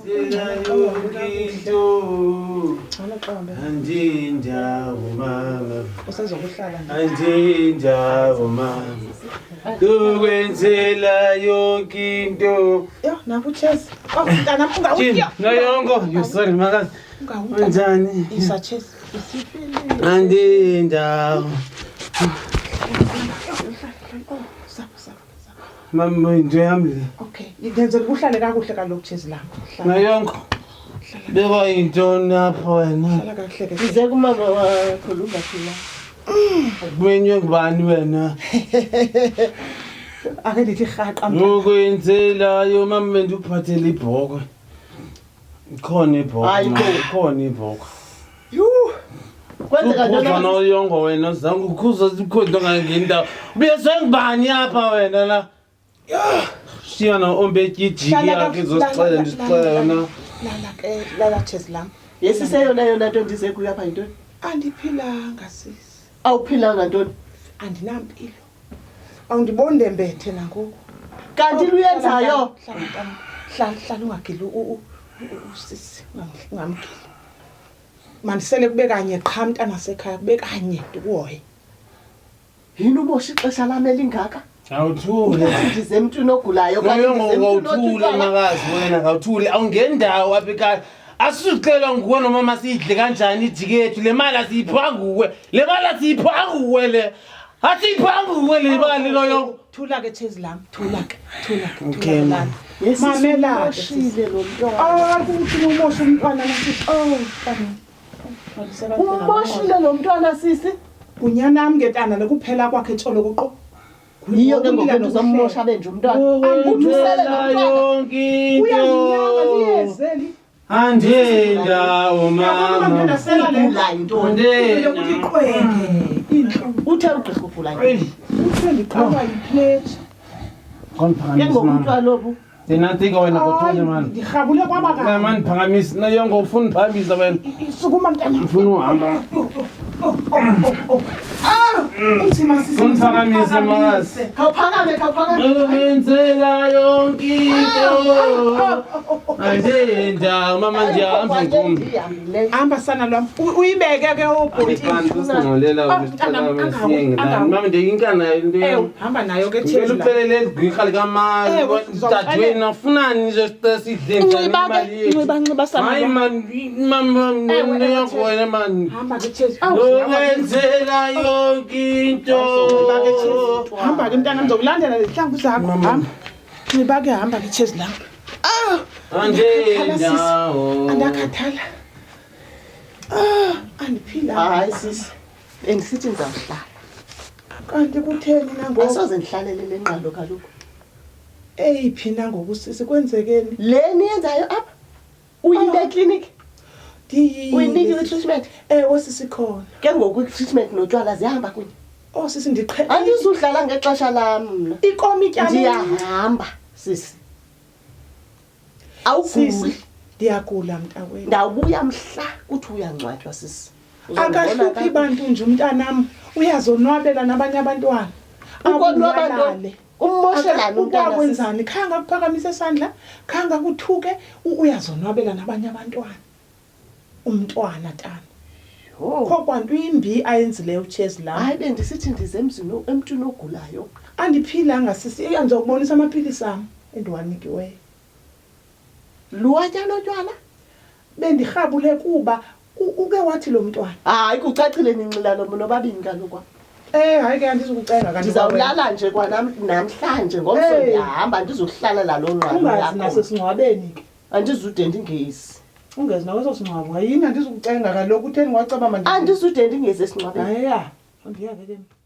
Ukwenzela yonke into. Ngcono xa uhambe. Andindawo mama. Usezokuhlala nje. Andindawo mama. Ukwenzela yonke into. Yho, nanku uTshezi. Oh, mntanam, ungawutya. Noyongo, you sorry makazi. Ungawutya. Unjani? Isa Tshezi. Andindawo. Oh, sapho, sapho, sapho. Mama into yam le. Okay, ndenzela uba uhlale kakuhle kaloku Tshezi lam. Hlala, Noyongo. Bekwa yintoni apho wena? hlala kakuhle ke. Ndize kumama wakho lungaphila. Kumenywe ngubani wena? Ake ndithi rhaqa mntana. Ukwenzelayo mama bendikuphathele ibhokwe. Ikhona ibhokwe. Hayi mama, bo. Ikhona ibhokwe. Yhu! Kwenzeka ntoni? Ukhuza noyongo wena zange ukhuza ukho into ngendawo. Ubuyezwe ngubani apha wena la? Shiya na ombetye ijiki Hlala yakhe kakuhle, izosixela lala, ndisixela lala, yona. Lala ke, lala Tshezi lam. Yesiseyona yona nto ndize kuyo apha yintoni? Andiphilanga sisi. Awuphilanga ntoni? Andinampilo. Awundiboni ndembethe nangoku. Kanti luyenzayo? Hlala mntana. Hlala, hlala ungagili usisi, ungamgili. Mandisele kube kanye qha mntana sekhaya, kube kanye ndikuhoye. Yini umosha ixesha lam elingaka? Awuthule. Ndize emntwini ogulayo okanye Noyongo ndize emntwini ngawuthule otywala? makazi wena ngawuthule awungendawo apha ekhaya. Asizixelwa nguwe nomama siyidle kanjani ijiki yethu le mali asiyiphiwa nguwe le mali asiyiphiwa nguwe le asiyiphiwa nguwe le mali loyo. Thula ke Tshezi lam, thula ke, thula ke, thula Okay, ke ma. lala. Yesisi, Mamela ke sisi. umoshile lo mntwana. Hayi kuthi umosha umntwana nasisi. Oh, mntana. Umoshile lo mntwana sisi. Ngunyanam ke tana lokuphela kwakhe tsholo kuqo. Yiyo ke ngoku into uzommosha benje umntwana. Uthi usele lo Ukwenzela mntwana. yonke into. Uyandinyanga liyezeli. Andindawo Uyabona mama. mntwana sela le. Ugula yintoni? Into yokuthi iqwenge intlungu. Uthe ugqirha ugula yintoni? Uthe ndiqalwa yipleji. Ke ngoku umntwana obu Ndinantsika wena ngothule mani. Ndirhabule kwaba kanye. Mani phakamisa noyongo ufuna undiphakamisa wena. Sukuma mntana. Ufuna uhamba. Ah! Unzima sisi. Undiphakamise, makazi. Khawuphakame, khawuphakame. Ukwenzela yonke into. Andindawo mama ndiyahamba ngum. Ndihambileyo. Hamba sana lwam. Uyibeke ke obhotini. Singxolela Oh, mntanam, angawi. mama ndiyinkana into Ewe, yam. hamba nayo ke Ngicela Tshezi lam. uxelele eli gqirha likamali Ewe, dadweni afunani nje sidle njani Nxiba ke, imali yethu. nxiba, nxiba sana Hayi lwam. mani mama Ewe, ewe, yakho wena mani. Hamba ke Tshezi. Ukwenzela yonke into. Nxiba ke Tshezi. Hamba ke mntanam, ndizokulandela nezihlangu zakho. Mama. Hamba. Nxiba ke hamba ke Tshezi lam. Ah! Andakhathala, sisi. Andindawo. Andakhathala. Ah, andiphilanga. Hayi sisi, bendisithi ndizawuhlala. Kanti kutheni nangoku? Asoze ndihlalele le ngqalo kaloku. Eyiphi nangoku sisi kwenzekeni? Le niyenzayo apha uyile ekliniki Ndiyile. uyinikiwe i-treatment. Ewe sisi khona. Ke ngoku i-treatment notywala ziyahamba kunye. Oh sisi ndiqhele. Andizudlala ngexesha lam mna. Ikomitya Ndiyahamba sisi. Awuguli. Sisi ndiyagula mntakwethu. Ndawubuya mhla kuthi uyangcwatywa sisi. Uzondibona Akahluphi kakuhle. bantu nje umntanam. Uyazonwabela nabanye abantwana. Ukonwaba ntoni? Abulale. Ummoshelani umntwana sisi? Ukwenzani? Khange akuphakamise isandla, khange akuthuke, uyazonwabela nabanye abantwana. Umntwana tana. Yho. Kho kwanto imbi ayenzileyo uTshezi lam. Hayi bendisithi ndize emzini emntwini ogulayo. Andiphilanga sisi, eyi ndizokubonisa amaphilisi am endiwanikiweyo. Luwatya notywala? Bendirhabule kuba uke wathi lo mntwana. Hayi kucacile ninxila nobabini kaloku apha. Hayi ke andizukucenga kanti. Ndizawulala nje kwanam namhlanje ngomso Hey. ndiyahamba andizukuhlala loo ngqalo Ungazi yakho. nasesingcwabeni ke. Andizude ndingezi. Ungezi nakweso singcwabo. Hayini andizukucenga kaloku utheni wacaba manje. Andizude ndingezi esingcwabeni. Hayi ya. Andiyeke ke mna.